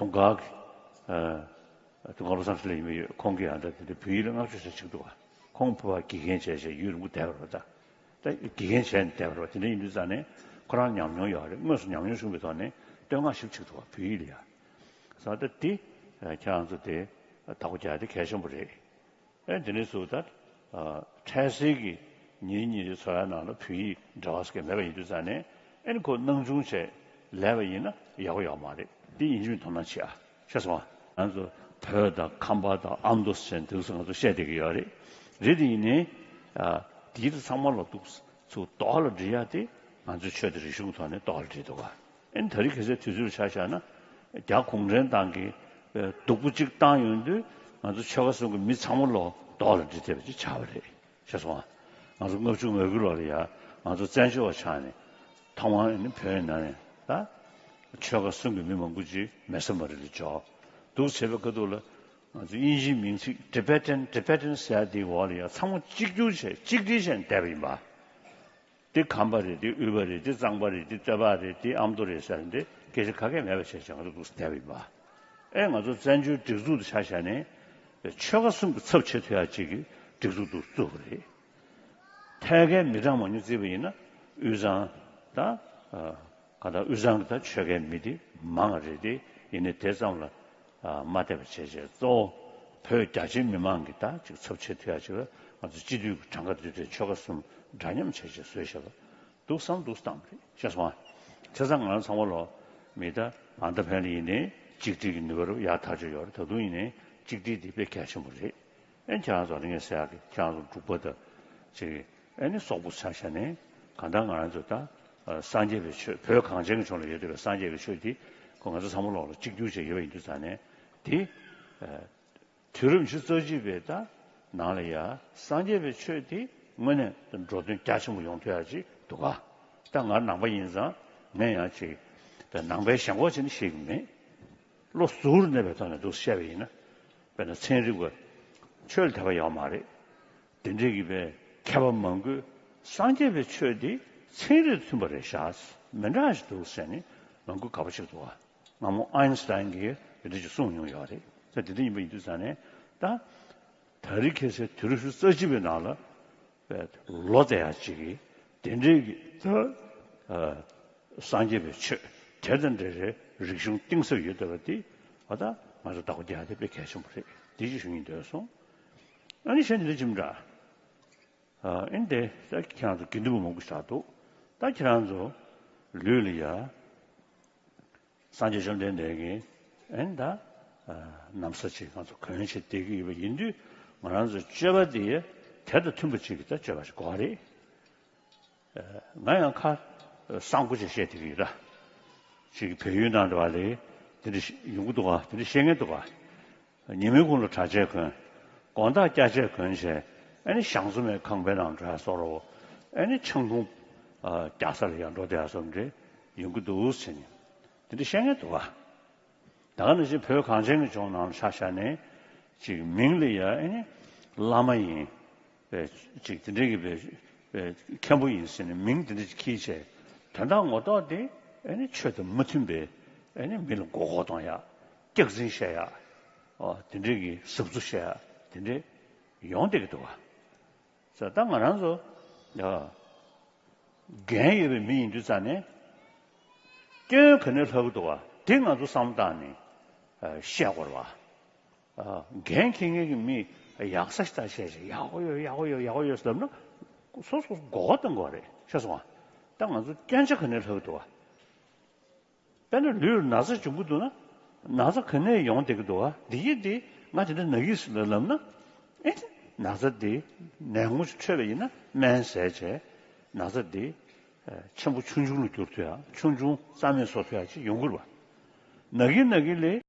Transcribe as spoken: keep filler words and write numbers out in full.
དུང་དཀར་གྱི་དུང་དཀར་བློ་བཟང་འཕྲིན་ལས་ཡིན་པ་ཡོད། ཁོང་གིས་ཡང་ད་དེ་འདྲའི་བོད་ཡིག་ལ་བསྔགས་བརྗོད་བྱེད་ཅིག་འདུག་བ། ཁོང་ཕ་བ་དགེ་རྒན་བྱས་བྱས་ཡུན་རིང་པོ་བསྡད་པ་རེད་བ། ད་ད་དགེ་རྒན་བྱས་ནས་བསྡད་པ་རེད་བ། དེ་འདྲ་ཡིན་དུས་ཙང་ནས་ཁོ་རང་ཉམས་མྱོང་ཡོད་རེད། དངོས་སུ་ཉམས་མྱོང་བྱུང་བའི་ཐོག་ནས་བསྟོད་བསྔགས་ཞིབ་ཅིག་འདུག་བ། བོད་ཡིག་ལ་ཡ། ས་ད་དེ་ཁྱེད་རང་ཚོ་དེ་བདག་པོ་རྒྱག་དེ་གལ་ཆེན་པོ་རེད། ཨེ་དེ་ནས་བཟུང་ད་འཕྲལ་སེལ་གྱི་ཉིན་ཉིན་རེའི་འཚོ་བའི་ནང་ལ་བོད་ཡིག་འབྲེལ་བ་ཟེར་མཁན་མེད་པ་ཡིན་དུས་ཙང་ནས། ཨེ་ནི་ཁོ་སྣང་ཆུང་བྱས་ལས་པ་ཡིན་ན་ཡག་པོ་ཡོད་མ་རེད། འདི་ཡིན་གཅིག་མིན་དོ་སྣང་བྱེད་ཨ། ཤེས་སོང་ཨ། ང་ཚོ་བོད་དང་ཁམས་པ་དང་ཨ་མདོ་ཟེར་འདུག་སེ་ང་ཚོ་བཤད་བསྡད་ཀྱི་ཡོད་རེད། རེད་དེ་ཡིན་ནའི་ཨ་དེའི་ཚང་མ་ལ་འདུག་ཚུར་རྡོག་ལ་སྒྲིལ་ཡ་དེ་ང་ཚོའི་ཆོས་དང་རིག་གཞུང་གི་ཐོག་ནས་རྡོག་ལ་སྒྲིལ་འདུག་ག་ཨེ་ནི་ད་རེས་ཁ་སང་དུས་ཚོད་ཆ་བཞག་ན། རྒྱ་གུང་ཁྲན་ཏང་གིས་སྡུག་པོ་གཅིག་བཏང་ཡོང་དུས། ང་ཚོ་ཆོལ་ཁ་གསུམ་གྱི་མི་ཚང་མ་ལོ་རྡོག་ལ་སྒྲིལ་ཐེབས་པ་ཅིག་ཆགས་པ་རེད། ཤེས་སོང་ཨ། ང་ཚོ་ལྔ་བཅུ་ང་དགུ་ལོ་ལ་ཡ་ང་ཚོ་བཙན་བྱོལ་བ་ཆགས་ནས། ཐོག་མར་ནི་བོད་ནང་ནས་ད་ཆོལ་ཁ་གསུམ་གྱི་མི་མང་པོ་ཅིག་མེ་ས་མ་རི་ལ་འབྱོར་འདུག་བྱས་པའི་ཁ་ཐུག་ལ། ང་ཚོ་དབྱིན་ཇིའི་མིང་ཚིག་Tibetan Tibetan ཟེར་ཡ་དེའི་འོག་ལ་ཡ་ཚང་མ་གཅིག་གྱུར་བྱས་གཅིག་སྒྲིལ་བྱས་ནས་བསྡད་པ་ཡིན་པ། དེ་ཁམས་པ་རེད། དེ་དབུས་པ་རེད། དེ་གཙང་པ་རེད། དེ་སྟོད་པ་རེད། དེ་ཨ་མདོ་རེད་ཟེར་ནས་སྐད་ཆ་ག་གེ་མེད་པ་བྱས་བྱས་ང་ཚོ་འདུག་སེ་བསྡད་པ་ཡིན་པ། ཨེ་ང་ཚོ་བཙན་བྱོལ་སྒྲིག་འཛུགས་དེ་ཆ་བཞག་ནས་ཆོལ་ཁ་གསུམ་གྱི་ཚབ་བྱེད་ཐུབ་ཡ་ཅིག་གི་སྒྲིག་འཛུགས་འདུག་བཙུགས་པ་རེད། ཐད་ཀའི་མི་གྲངས་མང་ཉུང་བརྩིས་པ་ཡིན་ན་དབུས་གཙང་དང་། གང་ལྟར་དབུས་གཙང་གི་ད་ཆོལ་ཁའི་མི་དེ་མང་བ་རེད་དེ། ཡིན་ནའི་དེ་ཙམ་ལ་མ་བསྡད་པ་བྱས་བྱས་གཙོ་བོ་བོད་རྒྱ་ཆེའི་མི་མང་གི་ད་ཅིག་ཚབ་བྱེད་ཐུབ་ཡ་ཅིག་ལ་ང་ཚོ་སྤྱི་འཐུས་ཀྱི་གྲངས་ཀ་དེ་འདྲའི་ཆོལ་ཁ་གསུམ་འདྲ་མཉམ་བྱས་བྱས་བཟོས་བཞག་པ་འདུག་བསམ་འདུག་བཏང་བ་རེད། ཤེས་སོང་ཨ། བྱས་ཙང་ང་རང་ཚང་མ་ལོ་མི་ད་ཨ་མདའ་ཕན་ལ་ཡིན་ནའི་གཅིག་སྒྲིལ་གྱི་ནུས་པ་རུ་ཡག་ཐག་ཆོད་ཡོད་རེད། ད་དུང་ཡིན་ནའི་གཅིག་སྒྲིལ་འདི་དཔེ་གལ་ཆེན་པོ་རེད། ཨེ་ཁྱེད་རང་ཚོ་ལ་ངས་ཟེར་ཡག་གི་ཁྱེད་རང་ཚོ་འབྲུག་པ་དང་ཅིག་ཨེ་ནི་སོག་པོ་ཆ་བཞག་ནས་གང་ལྟར་ང་རང་ཚོ་ད་སངས་རྒྱས་པའི་ཆོས། བོད་གངས་ཅན་གྱི་ལྗོངས་ལ་ཡོད་བསྡད་པའི་སངས་རྒྱས་པའི་ཆོས་འདི་ཁོ་ང་ཚོ་ཚང་མ་ལོག་ལ་གཅིག་གྱུར་བྱས་ཡོད་པ་ཡིན་དུས་ཙང་ནས་དེ། དུས་རབས་ཉི་ཤུ་རྩ་གཅིག་པའི་ད་ནང་ལ་ཡ་སངས་རྒྱས་པའི་ཆོས་དེ་དངོས་གནས་འགྲོ་དོན་རྒྱ་ཆེན་པོ་ཡོང་ཐུབ་ཡག་ཅིག་འདུག་ག་ད་ང་ནང་པ་ཡིན་ཙང་ངས་ཡང་ཅིག་ད་ནང་པའི་ཞེན་ཁོག་བྱས་ནས་བཤད་ཀྱི་མེད། བློ་གཟུ་བོར་གནས་པའི་ཐོག་ནས་འདུག་བཤད་པ་ཡིན་ན། དཔེར་ན་ཚན་རིག་པ་ཆོས་ལ་དད་པ་ཡོད་མ་རེད། དེ་འདྲའི་གི་པའི་མཁས་པ་མང་པོས་སངས་རྒྱས་པའི་ཆོས་དེ་ཚན་རིག་མཐུན་པ་རེད་ཤག་མི་འདྲ་ཞིག་འདུག་ཟེར་ནས་མང་པོས་དགའ་པོ་བྱེད་འདུག་ག་སྔ་མོ་ཨའིན་སི་ཏཱིན་གྱིས་དེ་འདྲ་ཞིག་གསུངས་མྱོང་ཡོད་རེད། ད་དེ་འདྲ་ཡིན་པ་ཡིན་དུས་ཙང་ནས་ད། ད་རེས་ཁ་སང་དུས་རབས་ཉི་ཤུ་རྩ་གཅིག་པའི་ནང་ལ་ལོ་ཙཱ་ཡག་ཅིག་གིས་དེ་འདྲའི་གི་ད་སངས་རྒྱས་པའི་ཆོས་དེ་དང་འབྲེལ་བའི་རིག་གཞུང་གཏིང་ཟབ་ཡོད་བསྡད་པ་དེ་ཨ་ད་ང་ཚོ་བདག་པོ་རྒྱག་ཡ་དེ་དཔེ་གལ་ཆེན་པོ་རེད། དེ་ཅིག་ཞུ་སྙིང་འདོད་སོང་། ཨ་ནི་གཞན་དེ་འདྲ་ཅིག་མིན་འདྲ། ཨ་ཨིན་དེ་ད་ཁྱེད་རང་ཚོ་དགེ་འདུན་པ་མང་པོ་ཞིག་འདུག་ད་ཁྱེད་རང་ཚོ་ལུས་ལ་ཡ། སངས་རྒྱས་བཅོམ་ལྡན་འདས་ཀྱིས་ཨེ་ད་ན་བཟའ་ཅིག་ང་ཚོ་གོན་བྱས་བསྡད་ཀྱི་ཡོད་པ་ཡིན་དུས། ང་རང་ཚོ་སྤྱོད་པ་དེ་དེ་དང་མཐུན་པ་ཅིག་གི་ད་སྤྱོད་པ་ཞིག་དགོས་རེད། ང་ཡང་ཁ་གསང་པོ་ཅིག་བཤད་བསྡད་ཀྱི་ཡོད་ད། ཅིག་བལ་ཡུལ་ནང་དུ་བ་ལས་དེ་འདྲ་ཡོང་གི་འདུག་ག་དེ་འདྲ་བཤད་མཁན་འདུག་ག་ཉི་མའི་གུང་ལ་གྲྭ་ཆས་གོན། དགོང་དག་སྐྱ་ཆས་གོན་བྱས། ཨ་ནི་ཞང་བཙུན་མའི་ཁང་པའི་ནང་འགྲོ་ཡ་བཟོ་འདྲ། ཨ་ནི་ཆང་འཐུང་རྒྱག་ས་ལ་ཡང་འགྲོ་བསྡད་ཡ་བཟོ་འདྲ་ཡོང་གི་འདུག་ཟེར་ནས་དེ་འདྲ་བཤད་མཁན་འདུག་ག་ད་ག་ནང་བཞིན་བོད་གངས་ཅན་གྱི་ལྗོངས་ནང་ལ་ཆ་བཞག་ནས་ཅིག་མིང་ལ་ཡ་ཨ་ནི་བླ་མ་ཡིན། པའི་ཅིག་དེ་འདྲའི་གི་པའི་པའི་མཁན་པོ་ཡིན་ཟེར་ནས་མིང་དེ་འདྲ་ཅིག་འཁྱེར་བྱས། དོན་དག་ངོ་ཐོག་དེ་ཨ་ནི་ཆོས་དང་མ་མཐུན་པའི་ཨ་ནི་མི་ལ་མགོ་སྐོར་གཏོང་ཡ། སྐྱག་རྫུན་བཤད་ཡ། ཨོ་དེ་འདྲའི་གི་ཟབ་རྫུ་བཤད་ཡ་དེ་འདྲའི་ཡོང་བསྡད་ཀྱི་འདུག་བ། ས་ད་ང་རང་ཚོ་ཡ་འགན་ཡོད་པའི་མི་ཡིན་དུས་ཙང་ནས་སྐྱོན་ག་ནས་ལྷག་གི་འདུག་བ་དེ་ང་ཚོ་བསམ་བློ་བཏང་ནས་བཤད་དགོས་རེད་བ། འགན་འཁྱེར་མཁན་གྱི་མི་ཡག་ས་ཞིག་ལྟ་བཤད་བྱས་ཡག་པོ་ཡོད་ཡག་པོ་ཡོད་ཡག་པོ་ཡོད་ཟེར་ལབ་ན་སོ་སོ་མགོ་སྐོར་གཏོང་དགོས་རེད། ཤེས་སོང་ང་། ད་ང་ཚོ་སྐྱོན་ཆ་ག་ནས་ལྷག་འདུག་བ། དཔེར་ན་ལུས་ལ་ན་ཚ་བྱུང་གི་འདུག་ན་ན་ཚ་ག་ནས་ཡོང་བསྡད་ཀྱི་འདུག་བ། འདི་ཡིན་འདི་ང་དེ་འདྲ་ན་གི་ཟེར་ལབ་ན་ཨེ་ན་ཚ་འདི་ནད་ངོ་ཞིག་འཕྲོད་པ་ཡིན་ན་སྨན་བཟས་བྱས་ན་ཚ་འདི་ཆེན་པོ་ཆུང་ཆུང་ལ་འགྱུར་ཐུབ་ཡ་ཆུང་ཆུང་རྩ་མེད་བཟོ་ཐུབ་ཡ་ཅིག་ཡོང་གི་རེད་བ། ན་གི་ན་གི་ལས་